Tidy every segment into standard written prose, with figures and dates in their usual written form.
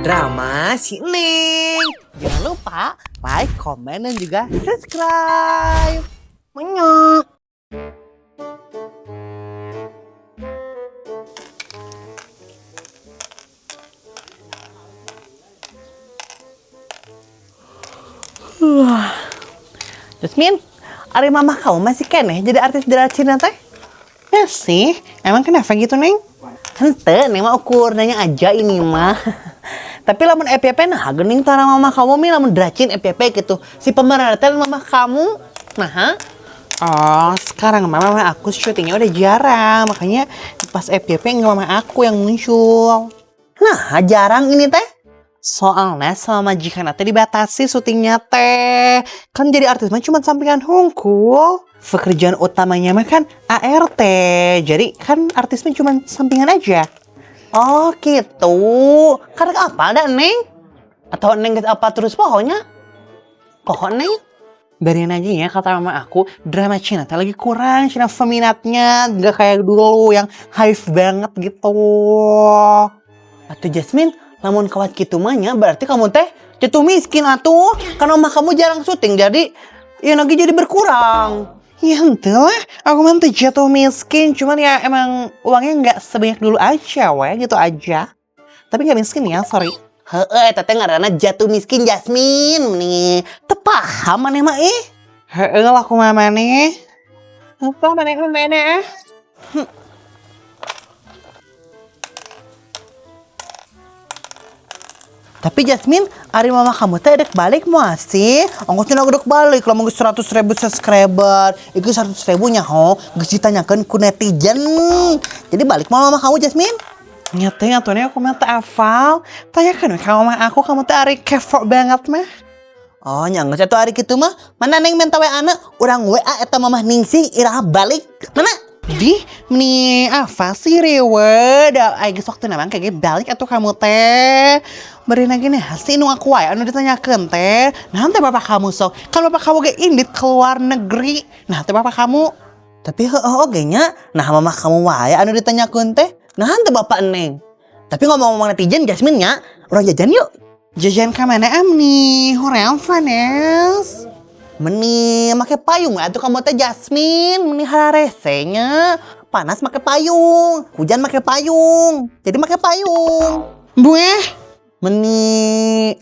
Drama si Neng. Jangan lupa like, komen, dan juga subscribe. Menyok. Jasmine, ari mama kamu masih keneh jadi artis dracina teh? Ya sih, emang kenapa gitu, Neng? Hente, Neng mah ukur nanya aja ini mah. Tapi lamun FYP nah geuning tara mama kamu mi lamun dracin FYP gitu. Si pemeran teh mama kamu. Nah, ha? Oh, sekarang mama aku syutingnya udah jarang, makanya pas FYP nggak mama aku yang muncul. Nah, jarang ini teh. Soalnya sama majikan teh dibatasi syutingnya teh. Kan jadi artis mah cuma sampingan hungkul. Pekerjaan utamanya mah kan ART. Jadi kan artis mah cuma sampingan aja. Oh, gitu. Karena apa ada Neng? Atau Neng geus apa terus pokoknya? Kok Neng? Barian aja ya kata mama aku, drama Cina teh lagi kurang, Cina peminatnya nggak kayak dulu yang hype banget gitu. Atuh Jasmine, lamun kawat kitu mah nya berarti kamu teh jatuh miskin atuh. Karena mama kamu jarang syuting jadi ya lagi jadi berkurang. Ya ente lah, aku mah teu jatuh miskin, cuman ya emang uangnya nggak sebanyak dulu aja, weh, gitu aja. Tapi nggak miskin ya, sorry. Heeh, eta teh ngaranna jatuh miskin Jasmine nih. Teu paham maneh mah ih. Heeh lah aku mama nih. Apa maneh mana? Tapi Jasmine, ari mama kamu teh dek balik moal sih? Ongkosnya dek balik lamun geus 100.000 subscriber. Ieu 100.000 nya ho, geus ditanyakeun ku netizen. Jadi balik moal mama kamu Jasmine? Nyata atuh aku mah teu hafal. Tanyakan we ka mama aku, kamu teh ari kepo banget mah. Oh, nya geus atuh ari kitu mah. Mana Neng minta WA-na? Urang WA eta mamah Ningsih iraha balik. Mana? Di, nih apa sih rewe? Da ai geus waktu namang kayak balik atuh kamu teh. Beri lagi nih sih nu aku wae anu ditanyakeun teh. Nah, teh bapak kamu sok. Kan bapak kamu ge indit keluar negeri. Nah, teh bapak kamu. Tapi heeh oge nya, nah mamah kamu wae anu ditanyakeun teh. Nah, teh bapak Neng. Tapi ngomong-ngomong netizen Jasmine nya, urang jajan yuk. Jajan ka mana am nih? Hoream Vanes. Meni make payung atuh kamu teh Jasmine, meni hararese nya. Panas make payung, hujan make payung. Jadi make payung. Bueh, Meni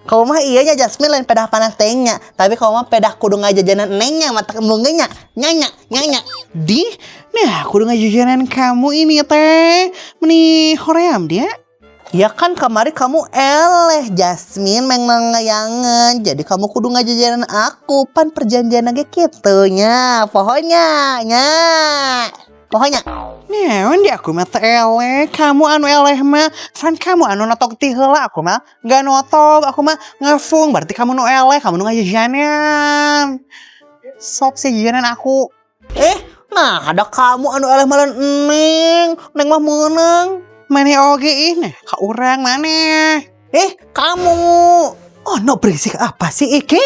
kamu mah iya nya Jasmine lain pedah panas teh nya, tapi kamu mah pedah kudu ngajajanan nengnya mata embung nya. Nyanya, nyanya. Di, nah kudu ngajajanan kamu ini teh. Meni hoream dia. Ya kan kemarin kamu eleh Jasmine memang ngayangan. Jadi kamu kudu ngajajanan aku. Pan perjanjian lagi gitu nya. Pokoknya nya. Pokoknya. Nah, di aku mah teh eleh, kamu anu eleh mah, san kamu anu notok ti heula aku mah nggak notok, aku mah ngefung, berarti kamu nu eleh, kamu nu ngajajanan. Sok sih jajanan aku. Nah ada kamu anu eleh malah neng. Neng mah menang. Maneh oge ih, nah ka urang maneh. Kamu. Oh no berisik apa sih iki?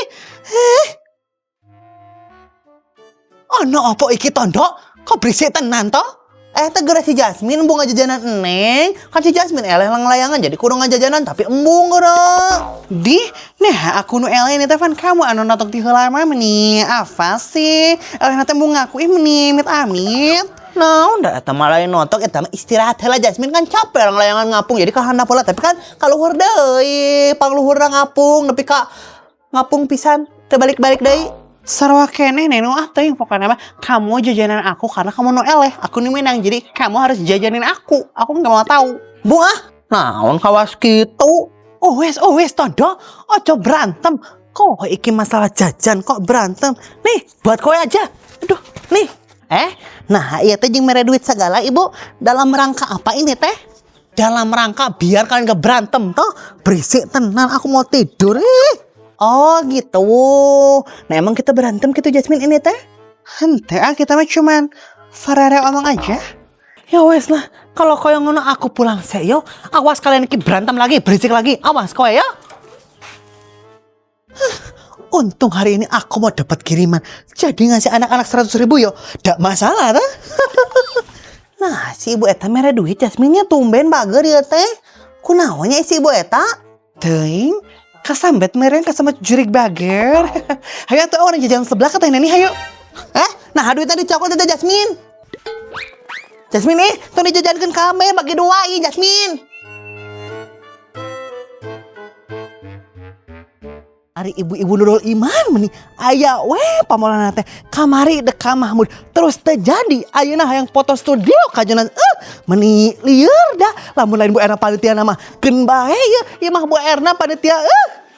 Oh no apa iki tondo? Kok berisik tenan toh? Tegar si Jasmine embung ngajajanan neng. Kan si Jasmine eleh lang layangan jadi kudu ngajajanan tapi embung geura. Di, nah aku nu eleh ini teh pan kamu anu notok ti heula mah meni apa sih? Eleh teh embung ngaku ih meni mit amit. Nah, udah eta mah lain notok eta mah istirahat heula Jasmine kan capek lang layangan ngapung jadi ka handap heula tapi kan kaluhur deui, pangluhurna ngapung nepi ka ngapung pisan teu balik-balik deui. Sarua keneh nenu ah teuing pokoknya mah kamu jajanan aku karena kamu nu eleh, aku nu menang jadi kamu harus jajanin aku. Aku nggak mau tahu. Bu ah, naon kawas kitu? Oh wes, oh wes tondo, ojo berantem. Kok iki masalah jajan kok berantem? Nih, buat kowe aja. Aduh, nih. Nah iya teh jeung mere duit segala ibu. Dalam rangka apa ini teh? Dalam rangka biar kalian gak berantem toh. Berisik tenan, aku mau tidur. Ih. Oh gitu. Nah emang kita berantem gitu Jasmine ini teh? Hente ah kita mah cuman farare omong aja. Ya wes lah, kalau koyo ngono aku pulang sek yo. Awas kalian iki berantem lagi, berisik lagi. Awas kowe ya. Untung hari ini aku mau dapat kiriman. Jadi ngasih anak-anak 100.000 yo, dak masalah tuh. Nah, si ibu eta mere duit Jasmine-nya tumben bager ya teh. Kunaon nya si ibu eta? Teuing, kasambet meureun, kasambet jurig bager. Hayu atuh urang jajan seblak ka Teh Neni, hayu. Eh, nah duitnya dicokot itu Jasmine. Jasmine ih, tong dijajankeun kami bagi dua ih, Jasmine. Ari ibu-ibu Nurul Iman meni aya we pamolana teh. Kamari dek ka Mahmud terus terjadi, ayeuna hayang foto studio ka Jonas, meni lieur dah. Lamun lain Bu Erna panitia mah keun bae ya, ieu mah Bu Erna panitia,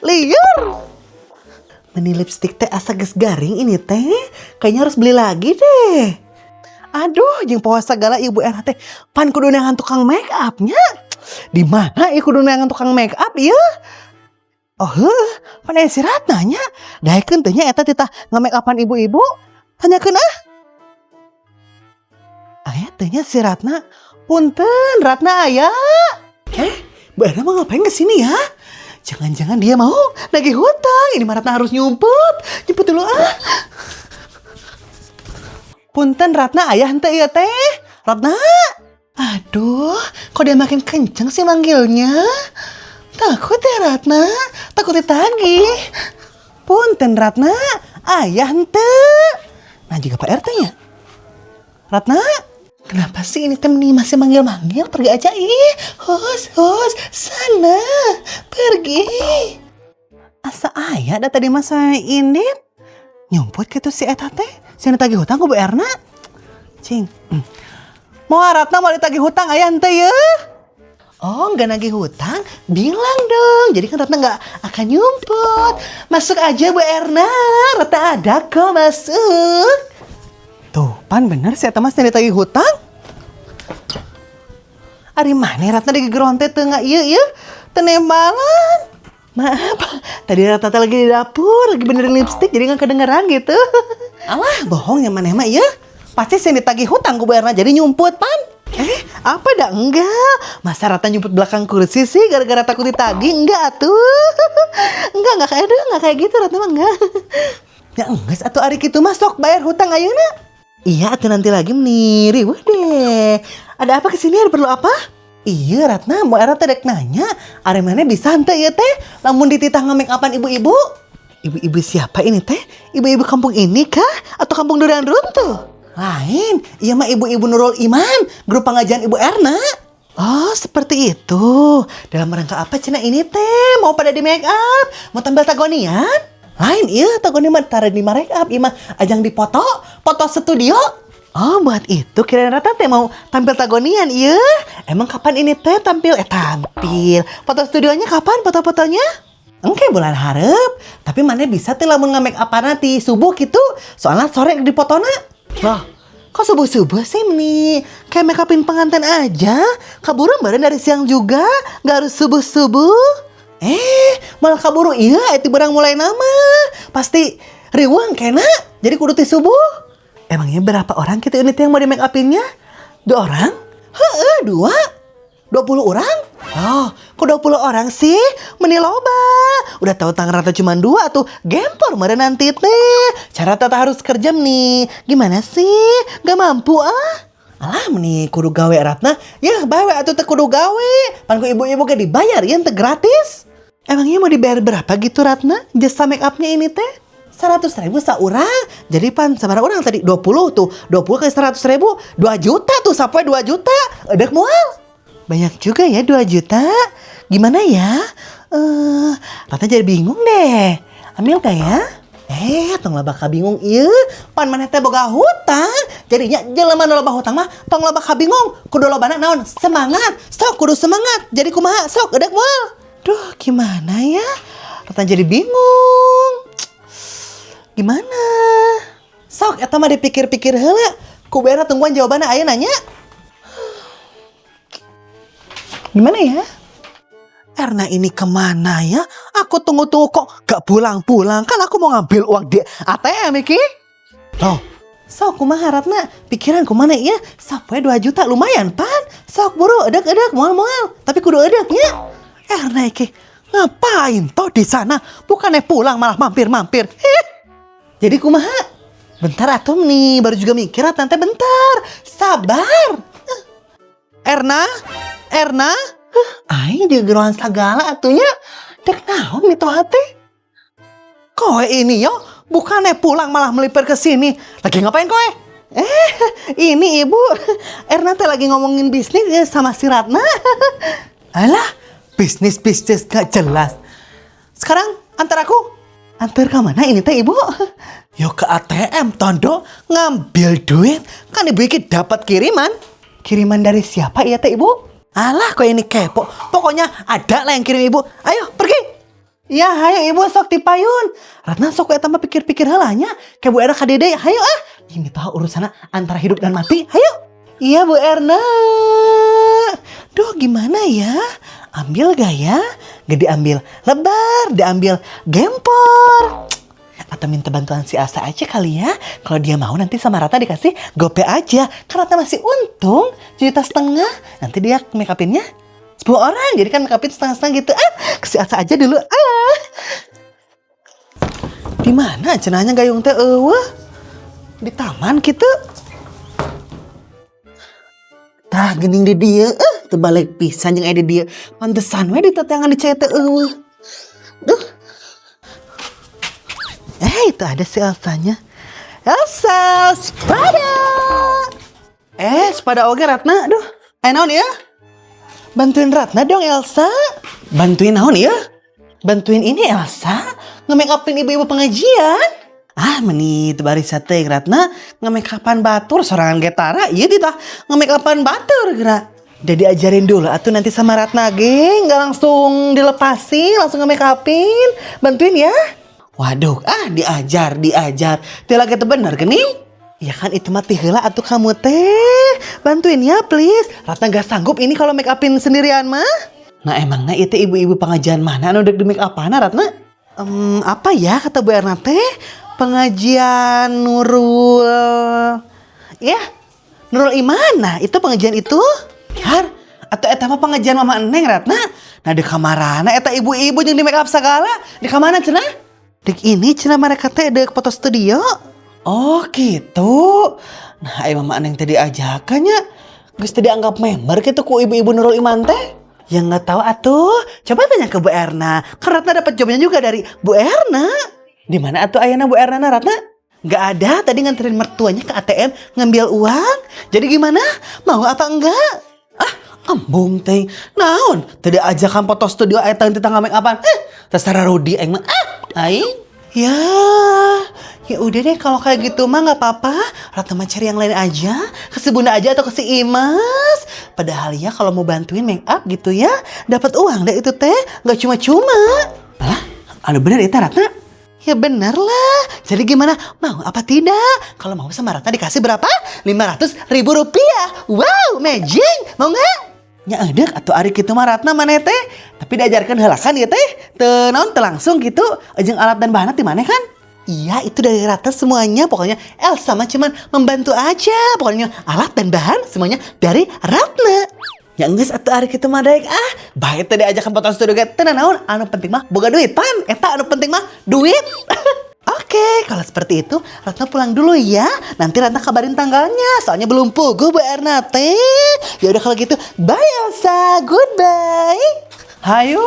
lieur. Meni lipstick teh asa geus garing ini teh, kayaknya harus beli lagi deh. Aduh, jeung poho segala Ibu Erna teh pan kudu neangan tukang make upnya. Di mana ieu kudu neangan tukang make up ieu? Oh heuh, pan aya si Ratna nya. Daekeun teh nya eta titah nge-make upan ibu-ibu. Tanyakeun ah. Aya teh nya si Ratna? Punten, Ratna aya? Eh, Bu Erna mau ngapain ke sini ya? Jangan-jangan dia mau nagih hutang. Ini mah Ratna harus nyumput. Nyumput dulu ah. Punten, Ratna aya henteu ieu teh? Ratna? Aduh, kok dia makin kenceng sih manggilnya? Takut ya Ratna? Takut ditagih. Punten, Ratna, aya henteu? Nah, juga Pak RT nya. Ratna, kenapa sih ini teh nih masih manggil-manggil? Pergi aja ih. Hus, hus, sana. Pergi. Asa aya da tadi masa ini nyumput gitu si eta teh. Si anu tagih hutang ku Bu Erna. Cing. Mau Ratna mau ditagih hutang aya henteu ya? Oh, nggak nagih hutang? Bilang dong. Jadi kan Ratna nggak akan nyumput. Masuk aja, Bu Erna. Ratna ada kok, masuk. Tuh, pan bener sih eta mah ditagih hutang. Ari mana Ratna di gegeron teh teu ieu ieu teu nembalan. Maaf, tadi Ratna teh lagi di dapur, lagi benerin lipstick, jadi nggak kedengeran gitu. Alah, bohong ya maneh mah ieu. Pasti saya ditagih hutang ku Bu Erna jadi nyumput pan. Eh, apa dah enggak? Masa Ratna nyumput belakang kursi sih gara-gara takut ditagih? Enggak atuh. Enggak kayak aduh, enggak kayak gitu Ratna mah enggak. Ya enggak atuh ari kitu mah sok bayar hutang ayeuna. Iya atuh, nanti lagi nih, riweuh deh. Ada apa kesini? Ada perlu apa? Iya Ratna, mau Era teh dek nanya, ari maneh bisa henteu ieu teh lamun dititah nge-make upan ibu-ibu? Ibu-ibu siapa ini teh? Ibu-ibu kampung ini kah? Atau kampung Durian Runtuh? Lain, ieu mah ibu-ibu Nurul Iman, grup pengajian Ibu Erna. Oh, seperti itu. Dalam rangka apa cenah ini teh? Mau pada di make up? Mau tampil tagonian? Lain iya, tagonian mah tara di make up, ieu mah ajang dipoto, foto studio. Oh, buat itu kirain Ratna teh mau tampil tagonian, iya. Emang kapan ini teh tampil? Eh, tampil. Foto studionya kapan foto-fotonya? Engke bulan hareup. Tapi maneh bisa teh lamun nge-make up nanti subuh gitu? Soalnya sore dipotona. Loh, kok subuh-subuh sih nih? Kayak make upin pengantin aja. Kaburu badan dari siang juga. Nggak harus subuh-subuh. Eh, malah kaburu iya, itu barang mulai nama. Pasti riweuh kena. Jadi kudu ti subuh. Emangnya berapa orang kita unit yang mau di make upinnya? Dua orang? Heeh, dua. 20 orang? Oh, kok 20 orang sih? Meni loba. Udah tahu tang rata cuma dua tuh. Gempor meren nanti teh. Cara tata harus kerja nih. Gimana sih? Gak mampu ah. Alah, meni kudu gawe Ratna. Ya, bawe atuh teh kudu gawe. Pan ku ibu-ibu ge dibayar ya, teh gratis. Emangnya mau dibayar berapa gitu Ratna? Jasa make upnya ini teh? 100 ribu seorang. Jadi pan sabaraha orang tadi? 20 tuh. 20 kali 100 ribu 2 juta tuh, sampai 2 juta. Udah moal. Banyak juga ya 2 juta. Gimana ya? Eh, Ratna jadi bingung deh. Ambil gak ya? Eh, tong loba bingung ieu. Pan maneh teh boga hutang. Jadinya jelema nu loba hutang mah tong loba bingung. Kudu lobana naon? Semangat. Sok kudu semangat. Jadi kumaha? Sok edek moal. Duh, gimana ya? Ratna jadi bingung. Gimana? Sok eta mah dipikir-pikir heula. Ku bera tungguan jawabannya aya nanya. Gimana ya? Erna ini kemana ya? Aku tunggu-tunggu kok gak pulang-pulang. Kan aku mau ngambil uang di ATM iki. Loh, sok kumaha Ratna? Pikiran kumaha ya? Sampai 2 juta lumayan pan. Sok buru edek-edek moal-moal. Tapi kudu edeknya. Erna iki ngapain toh di sana? Bukannya pulang malah mampir-mampir. Ih. Jadi kumaha? Bentar atom nih, baru juga mikir tante, bentar. Sabar. Erna? Erna? Aing digeroan segala atuh nya. Dek naon mitoha teh? Kowe ini yo, bukannya pulang malah melipir ke sini. Lagi ngapain kowe? Ini ibu, Erna teh lagi ngomongin bisnis ya sama si Ratna. Alah, bisnis bisnis gak jelas. Sekarang antar aku. Antar ke mana ini teh, ibu? Yo ke ATM, Tondo, ngambil duit. Kan ibu iki dapat kiriman. Kiriman dari siapa iya teh, ibu? Alah, kok ini kepo. Pokoknya ada lah yang kirim ibu. Ayo, pergi. Ya, hayo ibu sok tipayun. Ratna sok eta mah pikir-pikir heula nya. Kayak Bu Erna ka Dede, hayo ah. Ini tahu urusannya antara hidup dan mati. Hayo. Iya, Bu Erna. Duh, gimana ya? Ambil gak ya? Gak diambil lebar, diambil gempor. Atau minta bantuan si Asa aja kali ya. Kalau dia mau nanti sama Ratna dikasih gope aja. Kan Ratna masih untung 1,5 juta. Nanti dia make upinnya 10 orang. Jadi kan make upin setengah-setengah gitu. Ah, ke si Asa aja dulu. Ah. Di mana cenahnya gayung teh euweuh? Di taman gitu. Tah geuning di dieu, terbalik pisan jeung aya di dieu. Pantesan we di teteangan di teh euweuh. Duh. Itu ada si Elsanya. Elsa, sepada. Sepada oge Ratna. Duh, naon ya? Bantuin Ratna dong, Elsa. Bantuin naon ya? Bantuin ini, Elsa. Nge-make upin ibu-ibu pengajian. Ah, meni baris sate Ratna nge-make upan batur sorangan getara. Iya ditah nge-make upan batur gerak. Udah diajarin dulu atuh nanti sama Ratna ge, nggak langsung dilepasin, langsung nge-make upin. Bantuin ya. Waduh, ah diajar, diajar. Teu lagi teu bener gini? Ya kan itu mah heula atuh kamu teh. Bantuin ya please. Ratna gak sanggup ini kalau make upin sendirian mah. Nah, emangnya itu ibu-ibu pengajian mana anu dek di make upan, Ratna? Apa ya kata Bu Erna teh? Pengajian Nurul. Ya, Nurul Iman. Nah, itu pengajian itu. Har, atau eta mah pengajian Mama Neng, Ratna. Nah, di kamarana eta ibu-ibu jeung di make up segala. Di kamana cenah? Dek ini cenah mereka teh dek foto studio. Oh gitu. Nah, ayo Mama Neng tadi ajakannya. Geus teu dianggap member gitu ku ibu-ibu Nurul Iman teh. Ya nggak tahu atuh. Coba tanya ke Bu Erna. Kan Ratna dapat jobnya juga dari Bu Erna. Di mana atuh ayana Bu Erna na, Ratna? Nggak ada, tadi nganterin mertuanya ke ATM ngambil uang. Jadi gimana? Mau apa enggak? Ah, embung teh. Naon? Tadi ajakan foto studio eta tentang make upan. Terserah Rudi aing mah. Ah, aing. Ya, ya udah deh kalau kayak gitu mah nggak apa-apa. Ratna mah cari yang lain aja, ke si Bunda aja atau ke si Imas. Padahal ya kalau mau bantuin make up gitu ya, dapat uang deh itu teh, nggak cuma-cuma. Alah, anu bener itu, Ratna? Ya bener lah. Jadi gimana? Mau apa tidak? Kalau mau sama Ratna dikasih berapa? Rp500.000. Wow, amazing. Mau nggak? Nya edek atau ari kitu mah Ratna maneh teh. Tapi diajarkan heula kan ieu teh. Teu naon teu langsung gitu. Jeung alat dan bahanna ti maneh kan? Iya, itu dari Ratna semuanya. Pokoknya Elsa mah cuman membantu aja. Pokoknya alat dan bahan semuanya dari Ratna. Ya geus atuh ari kitu mah daek ah. Bae teh diajakan foto studio ge teu naon. Anu penting mah boga duit pan. Eta anu penting mah duit. Oke, kalau seperti itu Ratna pulang dulu ya. Nanti Ratna kabarin tanggalnya. Soalnya belum puguh Bu Erna teh. Ya udah kalau gitu, bye Elsa, goodbye. Hayu.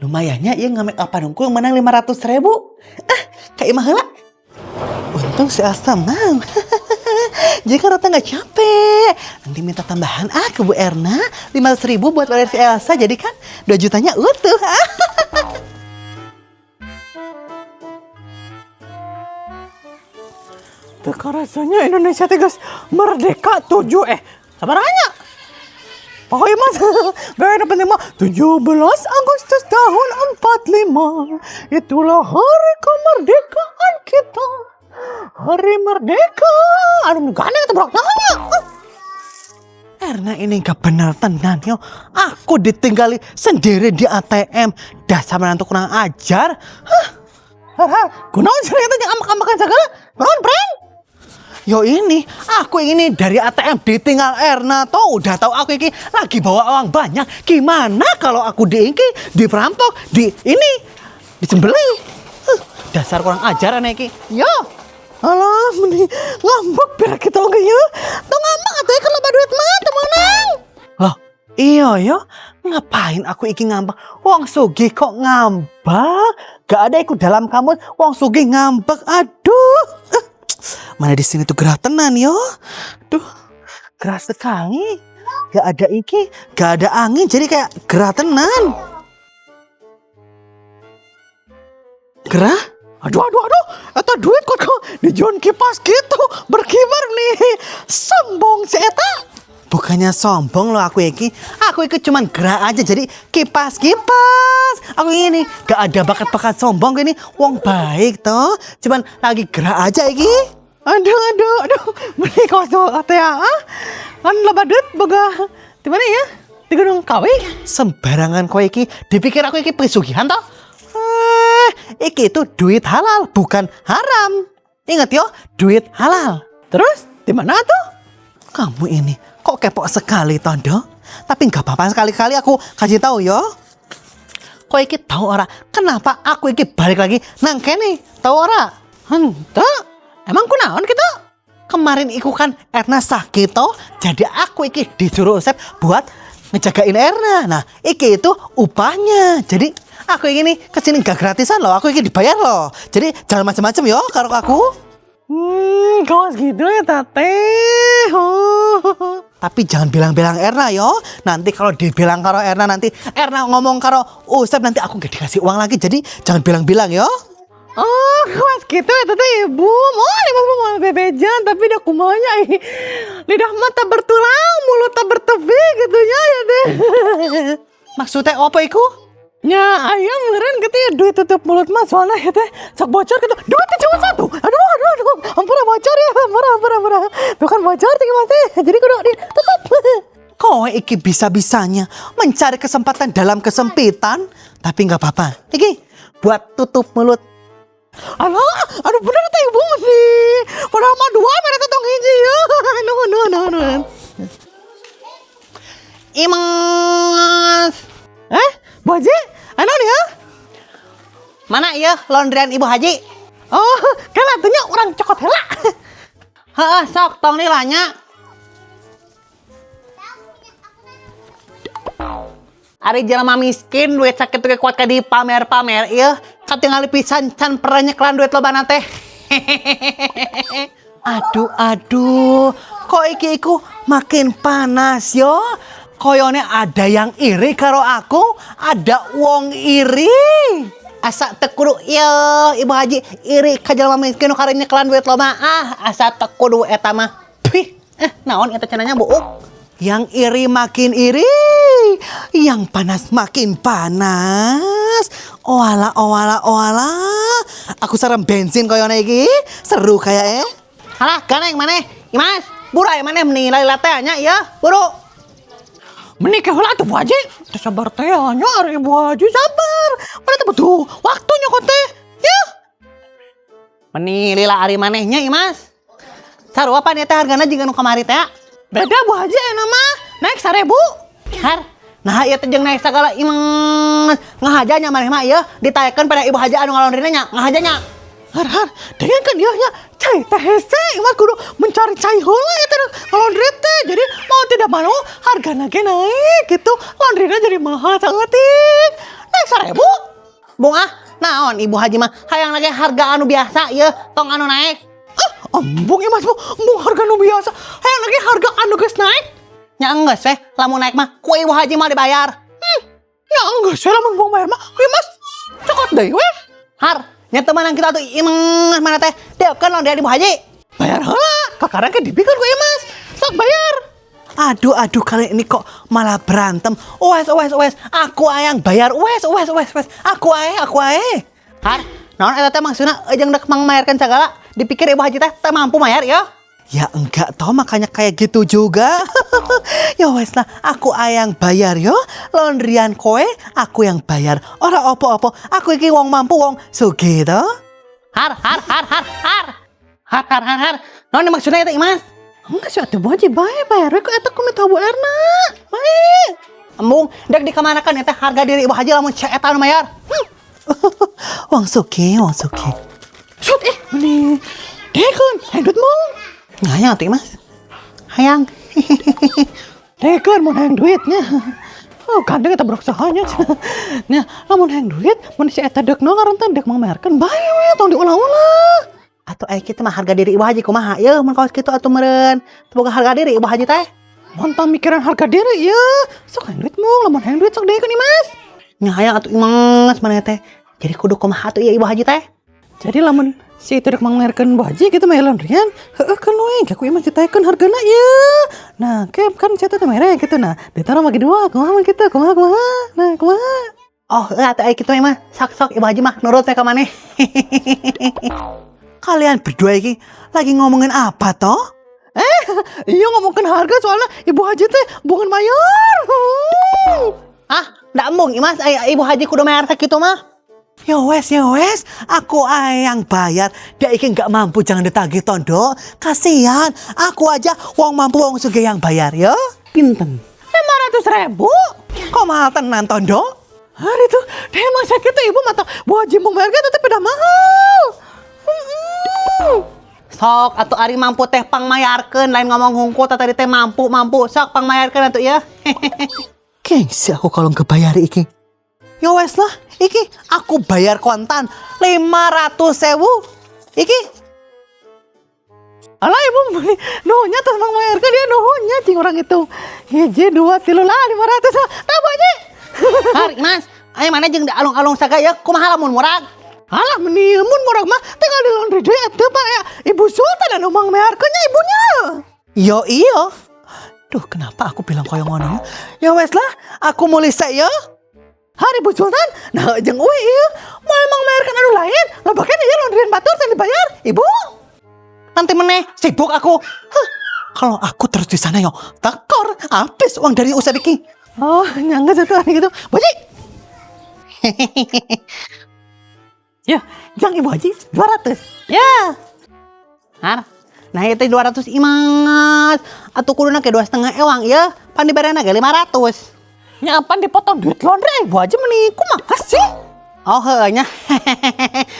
Lumayannya ya nge-make upan hungkul menang 500 ribu. Ah, kayak imah heula. Untung si Elsa mau. Jadi kan Ratna nggak capek. Nanti minta tambahan ah ke Bu Erna 500 ribu buat bayar si Elsa. Jadi kan 2 jutanya utuh. Teu rasanya Indonesia teh geus merdeka tujuh sabaranya. Pokoknya mas, beda penting mah 17 Agustus tahun 45. Itulah hari kemerdekaan kita. Hari merdeka. Aduh, gandeng itu berak. Erna ini gak bener tenan yo. Aku ditinggali sendiri di ATM. Dasar menantu kurang ajar. Hah? Hah, kunaon sih eta jeung ambek-ambekan segala? Kunaon, Pren? Yo ini, aku ini dari ATM ditinggal Erna toh udah tahu aku ini lagi bawa uang banyak. Gimana kalau aku di ini diperampok, di ini disembelih? Huh, dasar kurang ajar anak iki. Yo. Alah, meni ngambek biar kita oge ya. Tong ngambek atuh ya kalau duit mah teu meunang. Loh, Iya yo, ngapain aku iki ngambek? Wong sugih kok ngambek? Gak ada iku dalam kamus wong sugih ngambek. Aduh. Eh, mana di sini tuh gerah tenan yo. Duh, gerah sekali. Gak ada iki, gak ada angin, jadi kayak gerah tenan. Gerah? Aduh, aduh, aduh. Eta duit kok kok dijual kipas gitu. Berkibar nih. Sombong si eta. Bukannya sombong loh aku iki. Aku iki cuman gerah aja, jadi kipas-kipas. Aku ini gak ada bakat-bakat sombong, ini wong baik toh. Cuman lagi gerah aja iki. Aduh, aduh, aduh. Beli kos tuh teh ah. Kan loba duit boga di mana ya? Di Gunung Kawi. Sembarangan kowe iki, dipikir aku iki pesugihan toh? Eh, iki itu duit halal, bukan haram. Ingat yo, duit halal. Terus di mana tuh? Kamu ini kok kepo sekali, Tondo? Tapi nggak apa-apa, sekali-kali aku kasih tahu yo. Kowe iki tahu ora kenapa aku iki balik lagi nang kene? Tahu ora? Henteu. Emang kunaon gitu? Kemarin iku kan Erna sakit toh, jadi aku iki disuruh Usep buat ngejagain Erna. Nah, iki itu upahnya. Jadi aku ini kesini gak gratisan loh, aku iki dibayar loh. Jadi jangan macam-macam yo karo aku. Kos gitu ya, Teteh. Oh. Tapi jangan bilang-bilang Erna yo. Nanti kalau dibilang karo Erna, nanti Erna ngomong karo Usep, nanti aku gak dikasih uang lagi. Jadi jangan bilang-bilang yo. Oh, kos gitu ya, Teteh, ibu. Mau lima mau bebejan tapi udah kumaha nya ih. Lidah mah tak bertulang, mulut tak bertepi gitu ya ya teh. Maksudnya apa iku? Ya, ayam meureun gitu ya duit tutup mulut mah, soalnya ya teh sok bocor gitu. Duitnya cuma satu. Aduh, aduh, aduh. Ampura bocor ya, ampura, ampura, ampura. Tuh kan bocor tinggi teh. Jadi kudu ditutup. Kowe iki bisa-bisanya mencari kesempatan dalam kesempitan, tapi nggak apa-apa. Iki buat tutup mulut. Alah, aduh, bener teh ibu nih. Padahal mah dua mere tong hiji ya. Nuhun, nuhun, nuhun, nuhun. Imas. Eh, Bu Haji, anu nih ya? Mana iya laundryan Ibu Haji? Oh, kan atuh nya urang cokot heula. Heeh, sok tong lila nya. Ari jelema miskin duit sakitu ge kuat ka dipamer-pamer ieu, katingali pisan can pernah nyekelan duit loba teh. Aduh, aduh, kok iki iku makin panas yo. Koyone ada yang iri karo aku, ada wong iri. Asa teu kudu yo Ibu Haji iri ka jelema miskin nu kari nyekelan duit loba, ah, asa teu kudu eta mah. Pih, eh, naon eta cenanya buuk. Yang iri makin iri, yang panas makin panas. Oalah, oalah, oalah. Aku sareng bensin koyone iki, seru kayak eh. Halah, ganeng maneh? Imas, buru aya maneh meni lila teh nya ieu, buru. Meni ke heula atuh, Bu Haji. Teu sabar teh nya ari Ibu Haji, sabar. Mana teh butuh waktu nyokot teh. Ya. Meni lila ari manehnya, Imas. Sarua pan teh hargana jiga nu kamari teh? Beda, Bu Haji, enak mah. Naik 1000. Har. Nah, ieu teh jeung naik sagala, Imas. Ngahaja nya maneh mah ieu ditaekeun pada Ibu Haji anu ngalaundryna nya, ngahaja nya. Har, har, dengan kan dia nya cai teh hese, Imas kudu mencari cai heula ya teh laundry teh. Jadi mau tidak mau hargana ge naik gitu. Laundryna jadi mahal saeutik. Naik 1000. Bung ah, naon Ibu Haji mah hayang lagi harga anu biasa ieu, tong anu naik. Ah, embung Imas mah, embung harga nu biasa. Hayang lagi harga anu geus naik. Nya enggeus weh, lamun naik mah ku Ibu Haji mah dibayar. Ya enggeus we lamun buang bayar mah, ku Imas cokot deui weh. Har, nya teu meunang kita tuh imeng mana teh? Deukeun laundry Ibu Haji. Bayar heula, kakarang ke dibikeun ku Imas. Sok bayar. Aduh, aduh, kalian ini kok malah berantem. Wes, wes, wes, aku yang bayar. Wes, wes, wes, wes. Aku ae, aku ae. Har, naon eta teh maksudna jeung dek mangmayarkeun sagala? Dipikir Ibu Haji teh teu mampu mayar ya? Ya enggak toh, makanya kayak gitu juga. Ya wes lah, aku yang bayar yo. Laundryan kowe, aku yang bayar. Ora opo-opo, aku iki wong mampu, wong sugih toh. Har, har, har, har, har. Har, har, har, har. Naon maksudnya itu, Imas? Enggak sih atuh, Bu Haji, bae bayar we ku eta ku minta Bu Erna. Bae. Embung, dek dikamanakan eta harga diri Ibu Haji lamun cek eta anu mayar. Wong sugih, wong sugih. Sut eh meni. Dekeun, hayang duit mong. Hayang atuh, Mas. Hayang. Dekeun mun hayang duitnya. Oh, gandeng eta brok sahanya. Nya, lamun hayang duit, mun si eta deuk no ngaran teh deuk mangmayarkeun bae we, tong diulah-ulah. Atuh aya kitu mah harga diri Ibu Haji kumaha yeuh mun kawas kitu atuh meureun. Teu boga harga diri Ibu Haji teh. Mun tong mikiran harga diri ya. Sok hayang duit mung, lamun hayang duit sok dekeun Imas. Nya hayang atuh Imas maneh teh. Jadi kudu kumaha atuh ieu Ibu Haji teh? Jadi lamun si itu dek mangmayarkeun Bu Haji gitu mah laundryan, heueuh keun we, ku Imas ditaekeun hargana ieu. Nah, ke kan si eta teh mere gitu nah. Ditaro bagi dua, kumaha mah kitu, kumaha kumaha. Nah, kumaha. Oh, heueuh atuh aya kitu mah. Sok sok Ibu Haji mah nurut we ka maneh. Kalian berdua iki lagi ngomongin apa toh? Iya, ngomongkeun harga soalnya Ibu Haji teh embungeun mayar. Ah, ndak embung Imas, aya Ibu Haji kudu mayar sakitu mah. Ya wes, ya wes, aku ae yang bayar. Dia iki nggak mampu, jangan ditagih tondo. Kasihan, aku aja wong mampu wong sugih yang bayar ya. Pinten? 500 ribu. Kok mahal tenan tondo? Hari itu, dia emang sakit tuh ibu mata Bu Haji mau bayar kan tetep udah mahal. Sok atuh ari mampu teh pang mayarkeun, lain ngomong hungkul tadi teh mampu mampu, sok pang mayarkeun atuh ya. Gengsi aku kalau nggak bayar iki. Ya wes lah, iki aku bayar kontan 500 sewu. Iki. Alah, ibu beli nuhunnya terus mang bayarkan dia nuhunnya cing orang itu. Hiji dua tilu lah 500 tak Bu Haji. Hari Mas, ayo mana jeung alung-alung sagaya kumaha lamun murag? Alah, meni mun murag mah tinggal di laundry deui atuh Pak ya. Ibu Sultan anu mang bayarkeunnya ibunya. Yo iyo. Duh, kenapa aku bilang koyo ngono ya? Ya wes lah, aku mulih sek ya. Hari Ibu Sultan, nah jeung uwi ieu moal mang bayarkan anu lain, loba keneh ieu laundryan batur teh dibayar, Ibu. Nanti meneh, sibuk aku. Huh, kalau aku terus di sana yo, tekor habis uang dari Usep iki. Oh, nyangga satu hari gitu. Bu Haji. Ya, jang Ibu Haji 200. Ya. Har. Nah itu 200 Imas. Atuh kuduna ke 2,5 ewang ya. Pan dibayarna ge 500. Nya apaan dipotong duit laundry Ibu Haji meni kumaha sih? Oh heuh nya.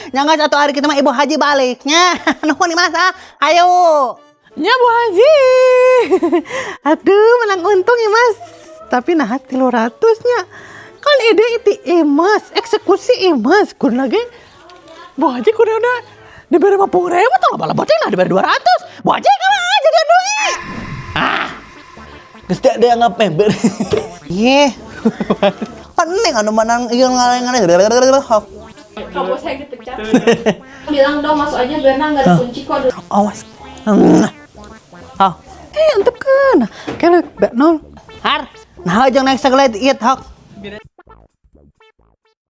Nya geus atuh ari kitu mah Ibu Haji baliknya. Nuhun Imas ah. Ayo. Nya Bu Haji. Aduh, menang untung ya Mas. Tapi nah 300 nya. Kan ide itu Imas, eksekusi Imas. Kudu lagi Bu Haji kudu udah diberi 50 ribu atau nggak nah diberi 200. Bu Haji kalah jadi duit. Geus teh ada yang ngapember. Ye. Penting anu menang ieu ngaleng-ngaleng. Kalau saya dipecat. Bilang dong masuk aja Berna nggak dikunci kok. Awas. Oh. Eh, antep kan. Kayak nol. Har. Nah, jeung naik segala ieu hok.